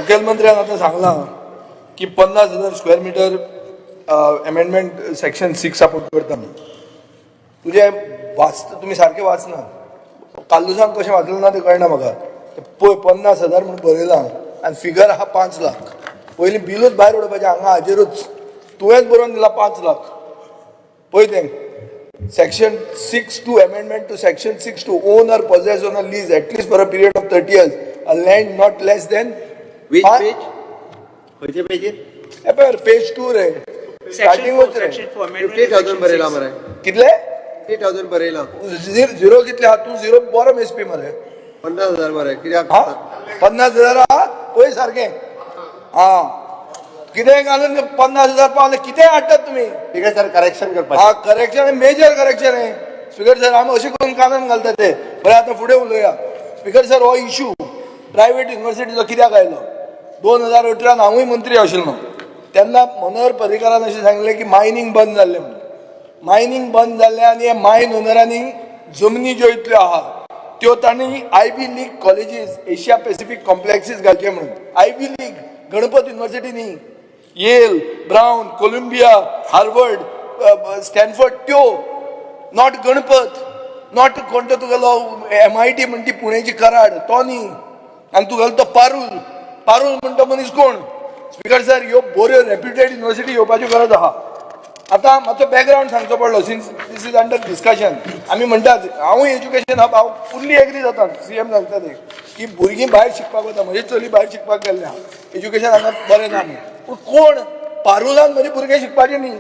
मुखेलमंत्र्यान आतां सांगलां की 50,000 square meter amendment section 6 आपूण करता म्हणून. तुजें वाचता तुमी सारकें वाचना. काल्लुसांव कशें वाचलें ना तें कळना म्हाका. पळय, 50,000 म्हूण बरयलां आनी फिगर आहा 5 लाख. पयलीं बिलूच भायर उडोवपाचें हांगा हाजेरूच. तुवेंच बरोवन दिलां 5 लाख. पळय तें section 6(2), amendment to section 6(2), own or possess on a lease at least for a period of 30 years a land not less than Which page? खंयचे पेजीर? पेज 2 रे, स्टार्टिंगूच रे. 50,000 बरयला मरे. कितले? 50,000 बरयला. झिरो कितले आहा? तूं झिरो बरो मेजपी मरे. 50,000 मरे कित्याक? हा, 50,000 आहा पळय सारकें. हा, कितें घालून 50,000 पावले, कितें हाडटात तुमी? ठीक आहे सर, करेक्शन करपाचें. हा, करेक्शन, मेजर करेक्शन आहे स्पीकर सर. आमी अशें करून कानान घालता ते. बरें, आतां फुडें उलोवया. स्पीकर सर, हो इशू प्रायवेट युनिवर्सिटीचो कित्याक आयलो? 2018न हांवूय मंत्री आशिल्लो तेन्ना मनोहर पर्रीकारान अशें सांगलें की मायनींग बंद जाल्लें म्हणून. मायनींग बंद जाल्लें आनी हे मायन ओनरांनी जमनी ज्यो इतल्यो आहा त्यो तांणी Ivy League colleges, Asia Pacific complexes घालचे म्हणून. आयव्ही लीग, गणपत युनिवर्सिटी न्ही, येल, ब्राऊन, कोलंबिया, हार्वर्ड, स्टॅनफर्ड त्यो, not Ganpat, not कोण तो तुगेलो एमआयटी म्हणटी पुण्याची कराड तो न्ही, आनी तुगेलो तो पारूल, पारूल म्हणटा मनीस कोण. स्पीकर सर, ह्यो बऱ्यो रेप्युटेड युनिवर्सिटी येवपाच्यो गरज आहा. आतां मातसो बॅकग्रावंड सांगचो पडलो since this is under discussion. आमी म्हणटात, हांवूय एज्युकेशन हब, हांव फुल्ली एग्री जाता सीएम सांगता ते की भुरगीं भायर शिकपाक वता. म्हजे चली भायर शिकपाक गेल्लें आहा, एज्युकेशन हांगा बरें ना म्हणून. पूण कोण पारुलान म्हजे भुरगे शिकपाचे न्ही.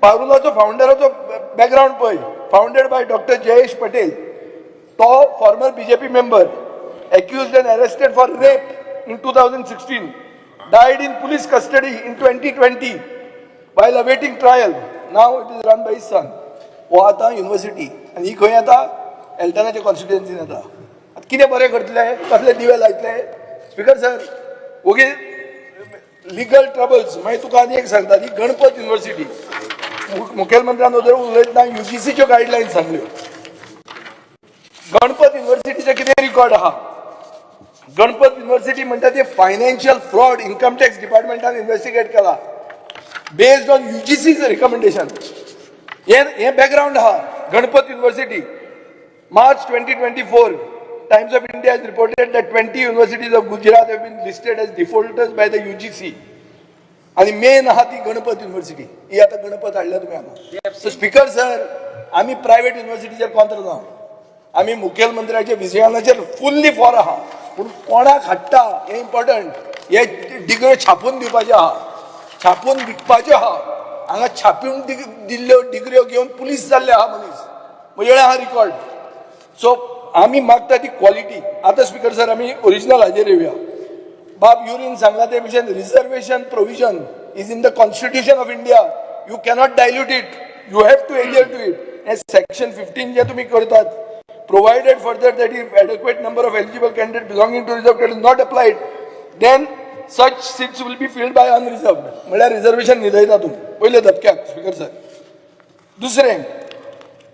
पारुलाचो फावंडराचो बॅकग्रावंड पळय. Founded by doctor Jayesh Patel, तो former BJP member, accused and arrested for rape in 2016, died in police custody in 2020 while awaiting trial. Now it is run by his son. हो आतां युनिवर्सिटी आनी ही खंय येता? एल्टनाच्या कॉन्स्टिट्युएन्सीन येता. आतां कितें बरें करतले? कसले दिवे लायतले? स्पीकर सर, ओगी लिगल ट्रबल्स. मागीर तुका आनी एक सांगता, ही गणपत युनिवर्सिटी, मुखेलमंत्र्यान जर उलयतना युजीसीच्यो गायडलायन्स सांगल्यो. गणपत युनिवर्सिटीचें कितें रिकॉर्ड आहा? गणपत युनिवर्सिटी म्हणटा ते फायनान्शियल फ्रॉड इन्कम टॅक्स डिपार्टमेंटान इन्व्हेस्टिगेट केला बेस्ड ऑन युजीसीच रिकमेंडेशन. हे हे बॅकग्रावंड आहा. Ganpat university, March 2024, Times of India has reported that 20 universities of Gujarat have been listed as defaulters by the UGC. आणि मेन आहा ती गणपत युनिव्हर्सिटी. ही आतां गणपत हाडल्या तुमी हांगा. सो स्पीकर सर, आमी प्रायवेट युनिव्हर्सिटीचेर कॉन्त्र ना. आमी मुखेलमंत्र्याच्या विजनाचेर फुल्ली फॉर आहा. पूण कोणाक हाडटा हें इम्पॉर्टंट. हे डिग्र्यो छापून दिवपाच्यो आहा, छापून विकपाच्यो आहा. हांगा छापून दिल्ल्यो डिग्र्यो घेवन पुलीस जाल्ले आहा मनीस. म्हजे कडेन आहा रिकॉर्ड. सो आमी मागता ती क्वॉलिटी. आतां स्पीकर सर, आमी ओरिजिनल हाजेर येवया. बाब युरीन सांगला ते भशेन reservation provision is in the constitution of India. You cannot dilute it, you have to adhere to it. Hey section 15 जे तुमी करतात, provided further that if adequate number of eligible candidate belonging to reserved category not applied, then such seats will be filled by unreserved. म्हळ्यार reservation न्हिदयता तूं पयले धपक्याक. Speaker sir, दुसरें,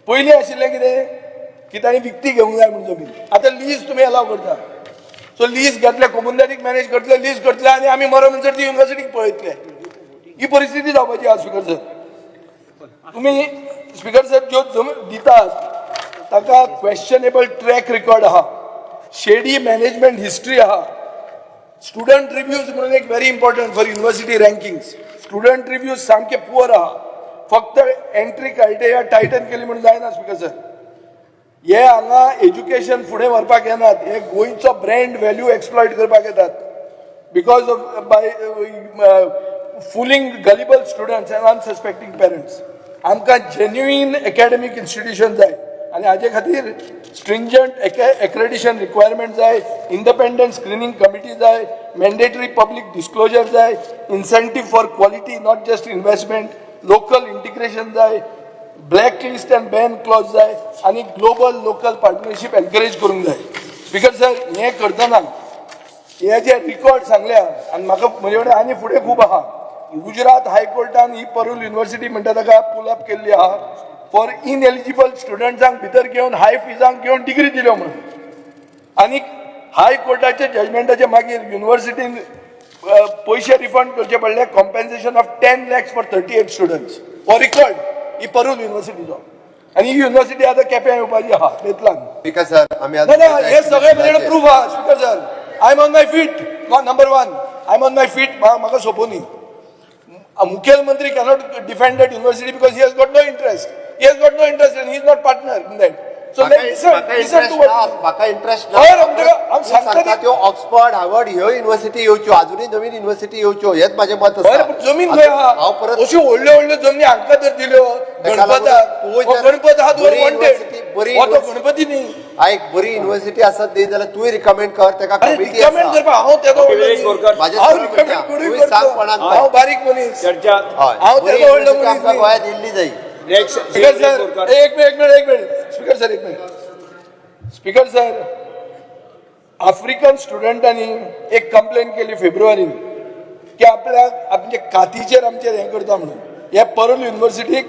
पयलीं आशिल्लें कितें की तांणी विकती घेवंक जाय म्हूण जमीन. आतां लीज तुमी अलाव करता. सो लीज घेतले, कोमुनिदादीक मॅनेज करतले, लीज करतले आनी आमी मरो म्हणसर ती युनिवर्सिटीक पळयतले. ही परिस्थिती जावपाची आहा. स्पीकर सर, तुमी, स्पीकर सर, ज्यो जमीन दितात ताका क्वेश्चनेबल ट्रॅक रिकॉर्ड आहा, शेडी मॅनेजमेंट हिस्ट्री आहा. स्टुडंट रिव्ह्यूज म्हणून एक very important for university rankings, student reviews सामके पुअर आहा. फक्त एंट्री क्रायटेरिया टायटन केली म्हणून जायना. स्पीकर सर, हे हांगा एज्युकेशन फुडें व्हरपाक येनात, हे गोंयचो ब्रँड व्हॅल्यू एक्सप्लॉयट करपाक येतात because of by fooling gullible students and unsuspecting parents. आमकां जेन्युइन एकॅडमीक इन्स्टिट्यूशन जाय आनी हाजे खातीर स्ट्रिंजंट एक्रेडिशन रिक्वायरमेंट जाय, इंडिपेंडंट स्क्रिनींग कमिटी जाय, मॅन्डेटरी पब्लीक डिस्क्लोजर जाय, incentive for quality, not just investment, local integration जाय, black list and ban clause जाय आनी ग्लोबल लोकल पार्टनरशीप एनकरेज करूंक जाय. स्पीकर सर, हें करतना हे जे रिकॉर्ड सांगल्या आनी म्हाका म्हजे कडेन आनी फुडें खूब आहा. गुजरात हायकोर्टान ही परूल युनिवर्सिटी म्हणटा ताका पुल अप केल्ली आहा फॉर इनएलिजिबल स्टुडंट्सांक भितर घेवन, हाय फिजांक घेवन डिग्री दिल्यो म्हणून. आनी हायकोर्टाच्या जजमेंटाच्या मागीर युनिवर्सिटीन पयशे रिफंड करचे पडले, compensation of 10 lakhs for 38 students. हो रिकॉर्ड ही परूल युनिव्हर्सिटीचो आनी ही युनिव्हर्सिटी आतां केप्यां येवपाची आहा बेतलान. स्पीकर सर, आमी ना ना, हे सगळे म्हजे प्रूफ आहा. Speaker sir, I am on my feet. Number one, I am on my feet. म्हाका सोंपोनी. मुखेलमंत्री cannot defend that university because he has got no interest. He has got no interest and he is not partner in that. So listen to म्हाका interest. हय, हांव सांगता सांगता, त्यो Oxford, Harvard ह्यो university येवच्यो, अजूनय नवीन युनिव्हर्सिटी येवच्यो, हेच म्हाजें मत हय, आसा. पूण जमीन खंय आहा? हांव परत अश्यो व्हडल्यो व्हडल्यो जमनी हांकां तर दिल्यो ताका लागून गणपताक. तूं हो जर गणपत आहा, बरी वॉन्टेड university- बरी हो तो university- Ganpati न्ही. आयक, बरी युनिव्हर्सिटी आसत न्ही जाल्यार तूंय रिकमेंड कर ताका. अरे, कमिटी रिकमेंड आसा. करपा हांव तेदो Okay, व्हडलो विरेश न्ही. बोरकर. म्हाजें हांव सरळ रिकमेंड म्हणटा, कोणूय तूंय सांग करता. कोणाक. हांव बारीक मनीस. चर्चा. हय. हांव बरी तेदो व्हडलो university मनीस आमकां न्ही. गोंयांत येयल्ली जाय. नेक्स्ट. स्पीकर सर, एक मिनिट, एक मिनिट, एक मिनिट. स्पीकर सर, एक मिनिट. स्पीकर सर, आफ्रिकन स्टुडंटांनी एक कंप्लेन केली फेब्रुवारीन की आपल्याक आमचे कातीचेर आमचेर हें करता म्हणून. हे परूल युनिव्हर्सिटीक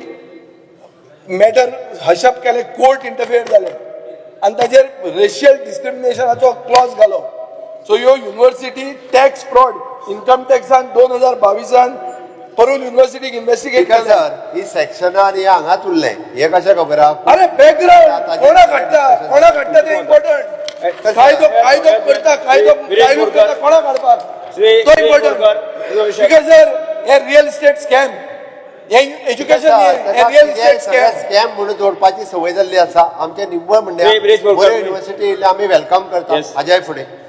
मॅटर हशप केलें, कोर्ट इंटरफियर जालें आनी ताजेर रेशियल डिस्क्रिमिनेशनाचो क्लॉज घालो. सो ह्यो युनिव्हर्सिटी टॅक्स फ्रॉड, इन्कम टॅक्सान 2022न परूल युनिव्हर्सिटीक इन्व्हेस्टिगेट स्पीकर केलें. सर, ही सेक्शनां आनी हे हांगाच उरलें, हें कशें खबर आहा? अरे, बॅकग्राऊंड कोणाक हाडटा, कोणाक हाडटा ते इम्पॉर्टंट. कायदो कायदो करता, कायदो कायदो करता, कोणाक हाडपाक श्री तो श्री इम्पॉर्टंट. बोरकर, तुजो विशय. स्पीकर सर, हे रियल इस्टेट स्कॅम, हे एज्युकेशन, हे रियल इस्टेट स्कॅम. स्कॅम म्हणून जोडपाची संवय जाल्ली आसा. आमचे निव्वळ श्री विरेश म्हणण्यार बोरकर. बऱ्यो युनिव्हर्सिटी येयल्यो, आमी welcome करता. Yes. हाज्याय फुडें.